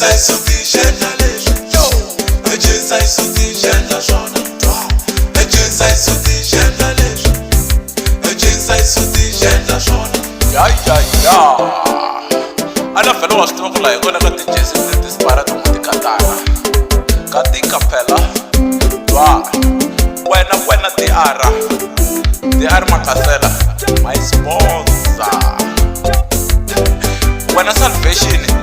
Hi suti xendla leswi. Yo, hi cinisa hi suti xendla swona. Hi cinisa hi suti xendla leswi. Hi cinisa hi suti xendla swona. Ya ya ya, a na vhele wa swi tiva ku laha hi kona ka tijesi leti sipara tin'we tikatana ka tika phela twa wena wena tiara tiara makasela my sponsor wena salvation.